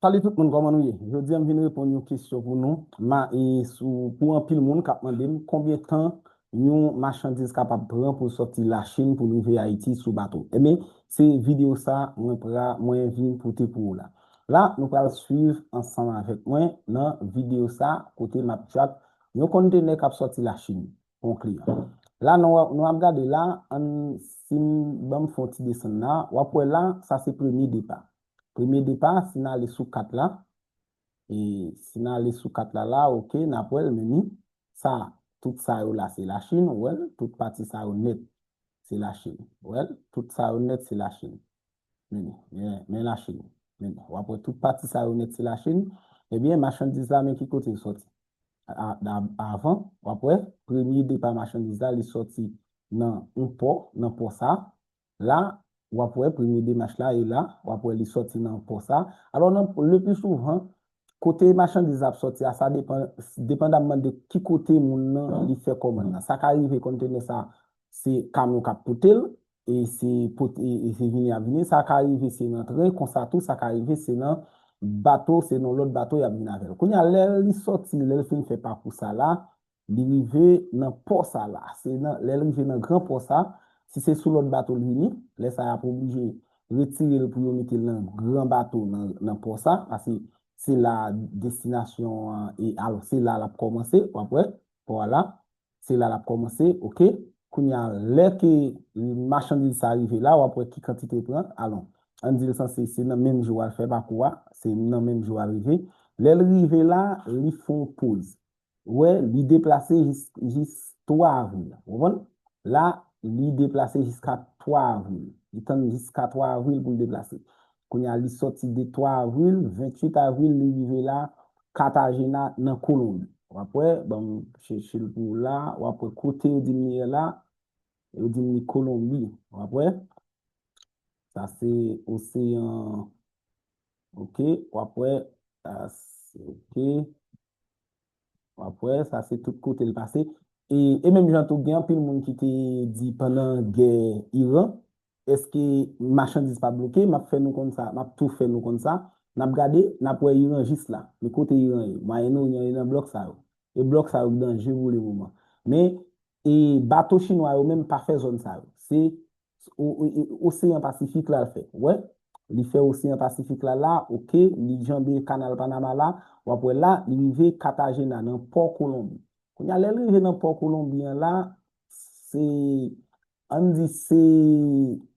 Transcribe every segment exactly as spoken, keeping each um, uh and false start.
Salut tout moun, kòman nou ye? Jodi a m vin reponn yon kesyon pou nou. Ma, e sou, pou anpil moun k ap mande m konbyen tan yon machandiz kapab pran pou l sòti Lachin pou l rive Ayiti sou bato. Ebyen, se videyo sa mwen pra, mwen vin pote pou ou la. La, nou pral swiv ansanm avèk mwen nan videyo sa kote m ap track yon kontenè k ap sòti Lachin pou yon kliyan. La, nou, nou ap gade la, ann, si m, ban m fè yon ti desann la, w ap wè la, sa se premye depa. Premye depa, si n ale sou kat la, e si n ale sou kat la la, oke, n ap wè l, men ni sa, tout sa yo la, se Lachin, ou wè l, tout pati sa yo nèt, se Lachin. Ou wè l, tout sa yo nèt, se Lachin. Men ni, men, men Lachin. Men ni, w ap wè tout pati sa yo nèt, se Lachin. Ebyen, machandiz la, men ki kote l sòti. A, a, avan, w ap wè, premye depa machandiz la, li sòti nan yon pò, nan pò sa. La, w ap wè premye demach la, e la, w ap wè li sòti nan pò sa. Alò, nan, le pli souvan, kote machandiz la ap sòti a, sa depan, depandamman de ki kote moun nan li fè kòmann nan. Sa ka rive kontenè sa, se kamyon k ap pote l, e se pot-, e, e se vini y ap vini. Sa ka rive se nan tren, konsa tou, sa ka rive se nan bato, se nan lòt bato y ap vin avè l. Kounye a, lè li sòti, lè l fin fè pakou sa la, li rive nan pò sa la. Se nan, lè l rive nan gran pò sa, si se sou lòt bato l vini, lè sa y ap oblije retire l pou yo mete l nan gran bato nan, nan pò sa, paske se la destinasyon an, e alò se la l ap kòmanse, w ap wè, pò a la, se la l ap kòmanse, oke. Kounye a, lè ke machandiz sa rive la, w ap wè ki kantite l pran, alò, ann di l sanse, se nan menm jou a l fè pakou a, se nan menm jou a l rive. Lè l rive la, li fè yon poz. Ou wè, li deplase jis, jis twa avril. Ou konprann? La, li deplase jiska twa avril. Li tann jiska twa avril pou l deplase. Kounye a, li sòti de twa avril, venntuit avril, li rive la, Cartagena, nan Kolonbi. W ap wè, ban m chèche l pou ou la, w ap wè kote yo di m li ye la, yo di m li Kolonbi. W ap wè, sa se oseyan, oke, w ap wè, sa se, oke. W ap wè, sa se tout kote l pase. E, e menm jan tou, gen anpil moun ki te di pandan gè Iran, èske machandiz pa bloke? M ap fè nou konn sa, m ap tou fè nou konn sa. N ap gade, n ap wè Iran jis la. Men kote Iran ye? Mwayen Oryan ye nan blòk sa yo. E blòk sa yo danje pou le moman. Men, e bato chinwa yo menm pa fè zòn sa yo. Se o-, o-, e, Oseyan Pasifik la l fè. Ou wè? Li fè Oseyan Pasifik la la, oke, li janbe Kanal Panama la, w ap wè la, li rive Cartagena nan pò Kolonbi. Kounye a, lè l rive nan pò Kolonbi an la, se, ann di, se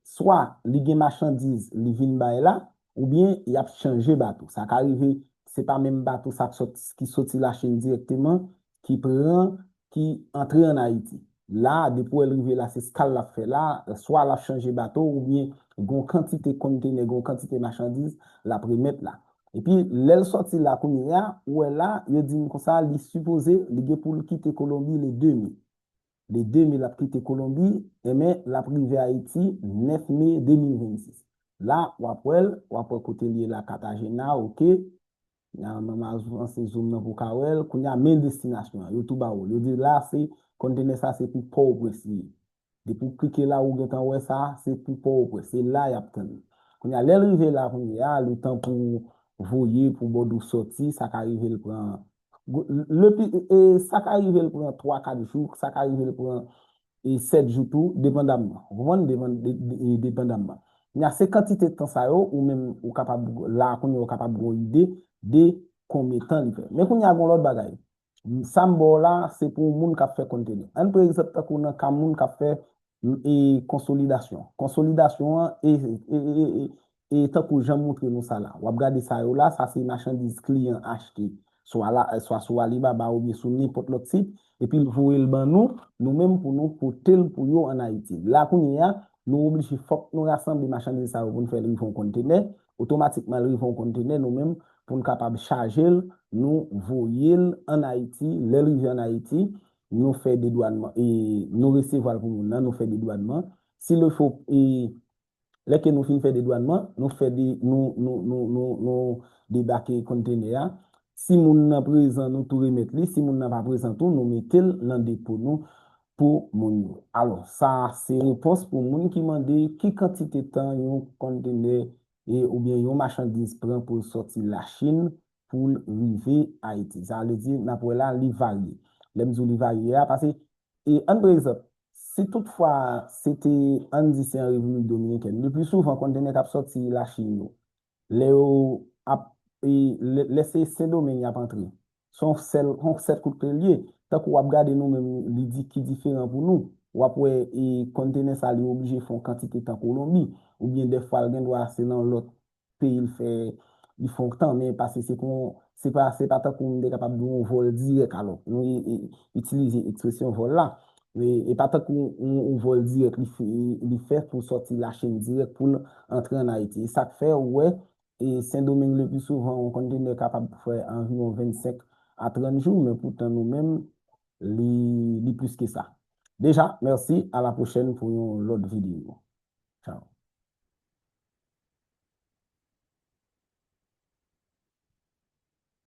swa li gen machandiz, li vin bay la, oubyen y ap chanje bato. Sa ka rive, se pa menm bato sa k sòt-, ki sòti Lachin dirèkteman, ki pran, ki antre ann Ayiti. La, depi w wè l rive la, se eskal l ap fè la, swa l ap chanje bato, oubyen gon kantite kontenè, gon kantite machandiz l ap remèt la. Epi, lè l sòti la kounye a, ou wè la, yo di m konsa, li sipoze, li gen pou l kite Kolonbi le de me. Le de me, l ap kite Kolonbi, enben, l ap rive Ayiti nèf me de mil vennsis. La, w ap wè l, w ap wè kote l ye la, Cartagena, oke. Nan, nan, nan avanse zoom nan pou w ka wè l. Kounye a, men destinasyon an. Yo tou ba ou l. Yo di la, se kontenè sa, se pou Pòtoprens li ye. Depi w klike la, ou gentan wè sa, se pou Pòtoprens. Se la y ap tann li. Kounye a, lè l rive la, kounye a, letan pou voye, pou bòdou sòti, sa ka rive l pran, le pi, e, sa ka rive l pran twa, kat jou, sa ka rive l pran e sèt jou tou, depandamman. Ou konprann? Depan-, de-, de-, e depandamman. Kounye a, se kantite tan sa yo, ou menm, ou kapab, la, kounye a, ou kapab gen yon ide de konbyen tan li fè. Men kounye a, gen yon lòt bagay. Sa m ba w la, se pou moun k ap fè kontenè. Ann pran egzanp tankou nan ka moun k ap fè, m, e, konsolidasyon. Konsolidasyon an, e, e, e, e, e, e tankou jan m montre nou sa la. W ap gade sa yo la, sa se machandiz kliyan achte, swa la, swa sou Alibaba oubyen sou nenpòt lòt sit, epi l voye l ban nou, nou menm pou nou pote l pou yo ann Ayiti. La kounye a, nou oblije, fòk nou rasanble machandiz sa yo pou n fè l rive yon kontenè, otomatikman l rive yon kontenè, nou menm pou n kapab chaje l, nou voye l ann Ayiti, lè l rive ann Ayiti, nou fè dedwànman, e nou resevwa l pou moun nan, nou fè dedwànman. Si le fo, e lè ke nou fin fè dedwànman, nou fè de, nou, nou, nou, nou, nou debake kontenè a. Si moun nan prezan, nou tou remèt li. Si moun nan pa prezan tou, nou mete l nan depo nou pou moun yo. Alò, sa a se repons pou moun ki mande ki kantite tan yon kontenè e oubyen yon machandiz pran pou l sòti Lachin pou l rive Ayiti. Sa vle di, n ap wè la, li varye. Lè m di w li varye a, paske, e, ann pran egzanp, si toutfwa se te, ann di se an Repiblik Dominikèn, le pli souvan kontenè k ap sòti Lachin yo, lè yo ap, e, lè, lè se Sendomeng y ap antre, se yon sèl, yon sèt kout kle l ye. Tankou w ap gade nou menm, li di ki diferan pou nou. W ap wè, e, kontenè sa li oblije fè yon kantite tan Kolonbi, oubyen dèfwa l gen dwa se nan lòt peyi l fè, li fè yon tan, men paske se kon, se pa, se pa tankou m te kapab di yon vòl dirèk, alò, nou i- i- itilize ekspresyon vòl la, e, e pa tankou yon, yon vòl dirèk li fè, li fè pou sòti Lachin dirèk pou l antre ann Ayiti. E sa k fè, ou wè, e Sendomeng le pli souvan, yon kontenè kapab fè anviwon vennsenk a trant jou, men poutan nou menm, li, li plis ke sa. Deja, mèsi, a la pwochèn pou yon lòt videyo. Tchao.